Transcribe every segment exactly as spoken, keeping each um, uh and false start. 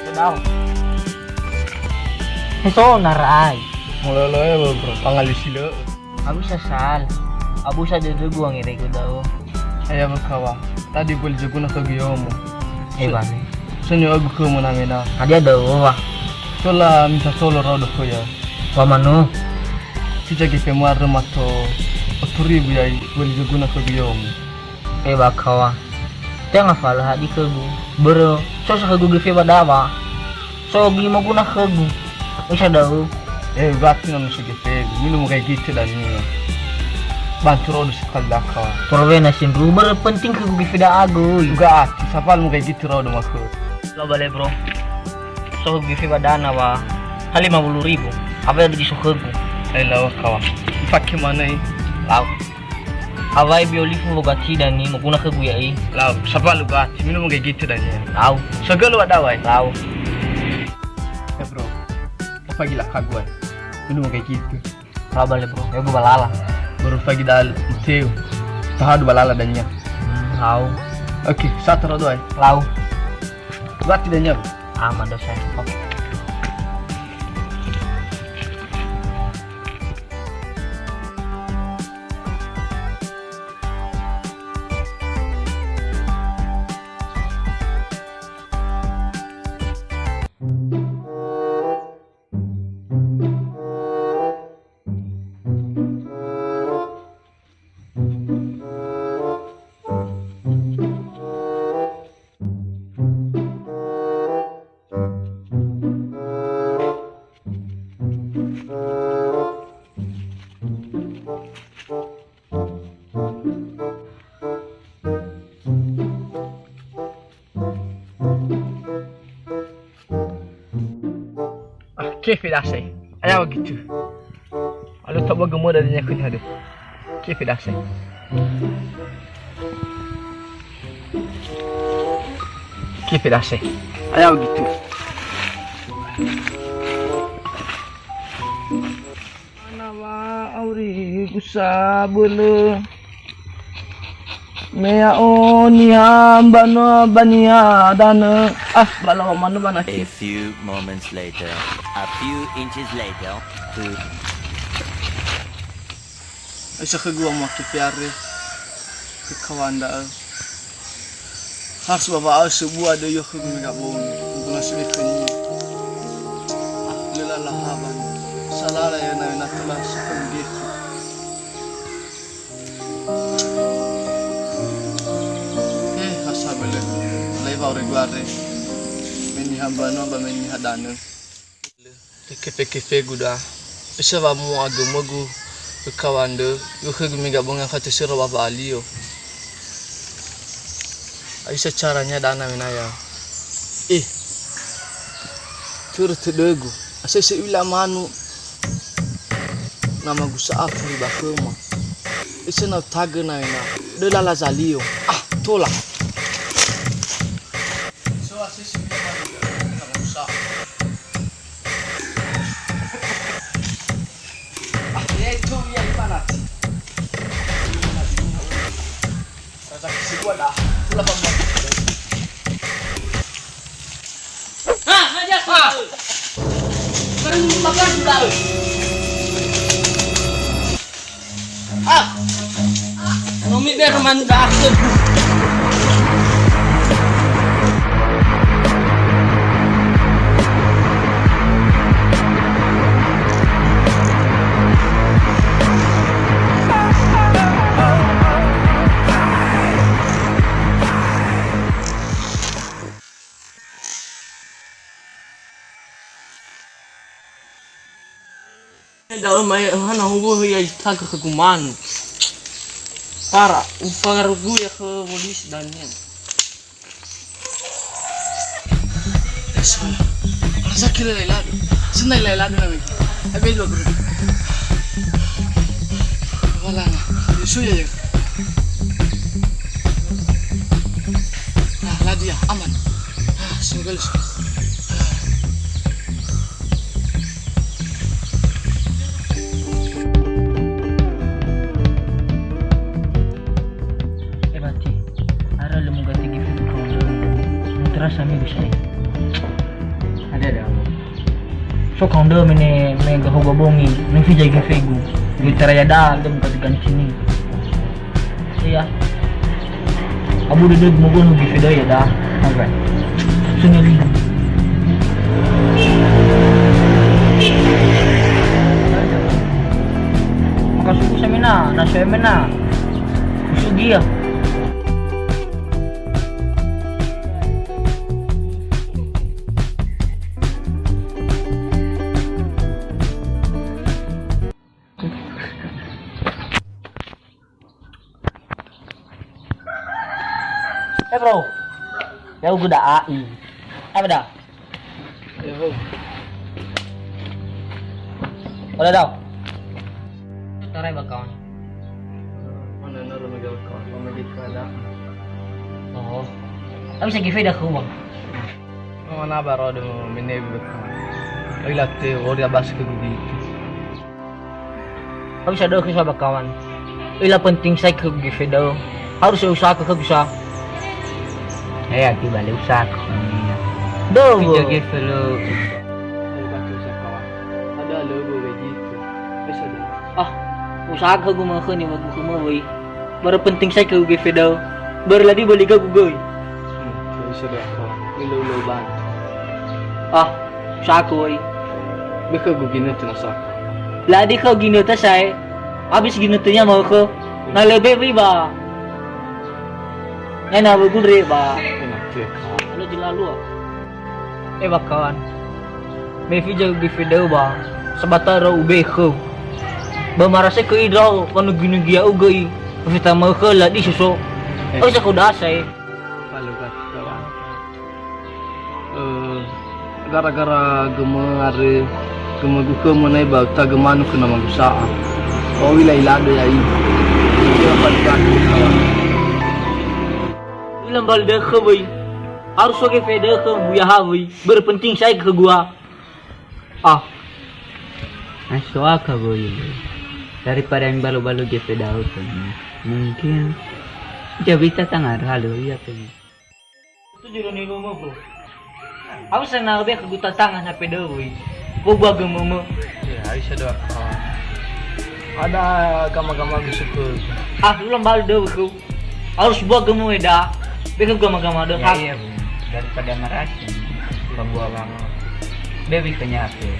Sedau. He so narai. Mulolo ya, bro. Pangali silo. Abu sasal. Abu sa dede gua ngerego dau. Aya bakawa. Tadi boleh joguna ke giomo. Eh, bani. Seni abu ke mena-mena. Tadi ada wa. Tola minta tolo rodo ko ya. Wa manu. Sejak ke muar mato. Otu ribu ya boleh joguna ke giomo. Eh, bakawa. Tenga fala hadi khögu. Börö, so sa khögu gefe ba dawa. So gi moguna khögu. Isa da'ö. Eh, uga ati na nusu gefegu. Minu mugai gitu dania. Bantu rodu sekali daka. Provena sindru, börö penting khögu gefe da'agö. Uga ati, sapal mugai gitu rodu makhö. Lo bale, bro. So khögu gefe ba dana wa. Ha lima puluh ribu. Apa yang lagi so khögu? Eh, lawa kawa. Pakai mana ini? Lau. Awai bi olifu wogati dani moguna khögu ya'i. Lau, sabalu gati, minu mengge gitu dani. Lau. Segel wa dawai. Lau. Eh, bro. Apa gila kaguan? Minu mengge gitu. Lau bale, bro. Ya, gua balala. Baru pagi dal Mateo. Tahadu balala dania. Hmm, lau. Oke, satu rodo ai. Lau. Gati dania. Aman dosa. Oke. Ah, kefe dase. Aya gitu. Alu tak bawa gemur dari nyakin hade. Kefe dase. Kefe dase. Aya gitu. Mana wa auri gusa bölö. Me ya'o niha mbanua ba niha danö. Ah, balawa manö ba naki. A few moments later. A few inches later. Aisa khögu wa muake feare. Khö kawan da'ö. Harus ba wa'aö sebua döi yö khögu mega bongi. Guna sebe khönia. Ah, lö lala haban. Salala ya na, na tola sekhögu gefu. Eh, ha sabölö. Lai wa'ore guare. Me niha mbanua ba me niha danö. Tekefe-kefegu da. Ese wa mu'a gömögu, ökawan dö, yö khögu mega bongi akha tösöra ba wa'alio. Aisa caranya dana menaya. Eh. Törö tödögu. Asese uila manu. Nama gusa aku riba khöma. Ese na utagö na ena. Dö lala zalio. Ah, tola. So asese uila manu. Nama gusa. Ah, ya itu ya imanati. Rezeki si gua dah. Pula bang. Ah, aja. Ah. Baru makan sudah. Ah. Nomi ber man dah. Da'ö mai hana huwu ya itaga khögu manu. Para, ufangarugu ya khö polisi dania. Sola. Ala sakira lai ladu. Senai lai ladu na meki. Abi lo bro. Wala na. Suya ya. Ah, ladu ya, aman. Ah, semoga lu. Eh, Bati, ara lö mugati gifu kawan. Terasa mi bisa. Ada, ada. So kau ndo mene, mene gaho gabongi, mene fija gefegu. Gue cara ya da, dem kau ganti ni. Iya. Abu dede mogon gefe da ya da. Apa? Sunyi li. Maka suku semena, na semena. Kusugi ya. Eh, bro. Ya, udah A I. Apa dah? Ya, bro. Boleh tahu? Tarai bakal. Mana nurun lagi bakal? Sama di keadaan. Oh. Tapi saya kira dah keluar. Oh, na baro de mene bakal. Oi late, ori abas ke begitu. Ha'usa da'ö khöu sa ba kawan. Öila penting sai khögu gefe da'ö. Harus ö'usahakö khögu sa. Eh, aki bale usaha khönia. Da'ö. Gefe lö. Ada lö begitu. Bisa deh. Ah, usaha khögu mah khönia ba khömö wöi. Bara penting sai khögu gefe da'ö. Bara ladi bali gagu göi. Hmm, bisa deh, kawan. Ilo-ilo banget. Ah, Sa'aku wöi. Bökhö gu ginötö na sa'aku. La'adi khöu ginötö sa'ae. Abis ginötönia ma'ökhö. Na lö bewi ba. Ngai na wögundre ba. Enak ya, kawan. Halo jelalua. Eh, ba kawan. Mefi jago gefe da'ö ba. Sabatara ube khöu. Ba marasai khöu idrao, wanugi-nugi ya'ugö i. Fita ma'ökhö la'adi soso. Eh. Oi, sakoda sa'ae. Halo, kawan. Eh, gara-gara gömö are, gömö gukhömö nai ba uta gömanu kena magusa'a. Owi la ilade yai. Dia balik-balik kawan. Ila mbali da'ö khö wöi. Harus oge feda'ö khö buya ha wöi. Berpenting sai khö gua. Ah. Aso aka wöi. Daripada yang balu-balu gefe da'ö khö. Mungkin jawita tangar halo iya khö. Itu juru ni rumah, bro. Aku senang be ke guta tangan sampai dewi. Kau buat gememe. Ya, hari sudah. Ada gama-gama gesuke. Ah, lu lambal dewi kau. Harus buat gememe dah. Be ke gama-gama dah. Ya, iya, bro. Daripada marasi. Pembuat lama. Be bi kenyake.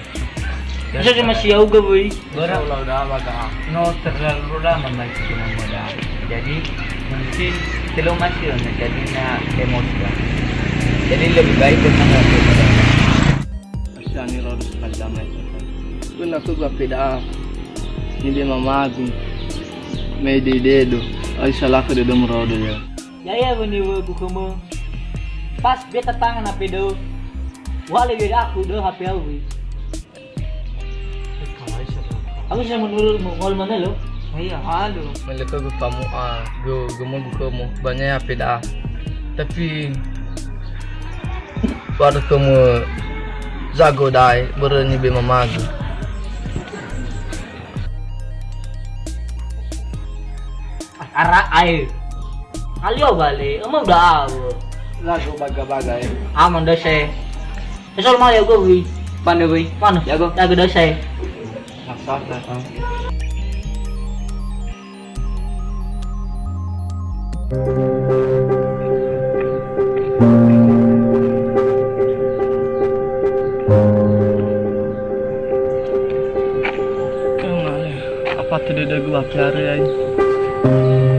Bisa cuma siau gewe. Insya Allah udah lama, Kak. No, terlalu lama masih cuma modal. Jadi, mungkin belum masih, nah, jadinya emosi, Kak. Jadi, lebih baik dengan waktu modal. Masih ani rodo sekali damai. Pun aku gua peda. Ini dia mamagu. Mede dedo. Ai salah ke dedo merodo ya. Ya, ya, beni we bukumu. Pas beta tangan H P do. Wale beda aku do H P au. Aku bisa menurut ngol mana lo? Iya, halo. Meleka gue kamu ah, gue gue mau gue mau banyak apa dah. Tapi baru kamu jago dai, berani be mamagu. Ara ae. Alio bale, emang udah awo. Lagu baga-baga ya. Aman dose. Esol mah ya gue wi. Mana wi? Mana? Ya gue. Ya gue dose. Masak dah. Apa tede dagu akhir ai?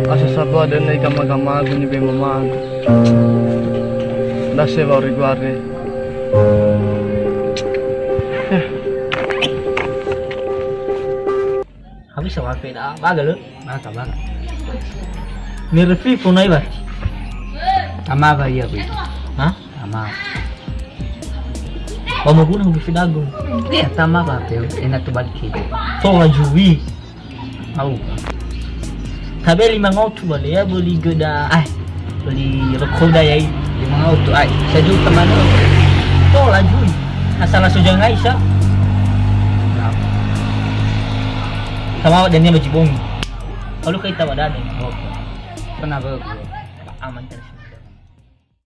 Asa sabo ada nai gama-gama gu ni be mama. Dase wa ori guare. Eh. Habis sama peda, baga lo? Baga, baga. Mirfi punai ba. Tama ba iya, Bu. Hah? Tama. Ba mau guna Mirfi dago. Iya, tama ba, Pe. Enak tu balik. Tola jui. Au. Tabe lima ngau tu bale ya, beli geda. Ah. Beli rokok dah ya, lima ngau tu ai. Sejuta mana? Tola jui. Asal langsung jangan Aisyah. Sama awak dan dia baju bongi. Kalau kita wadah ni. Oke. Pernah ber-, aman terus.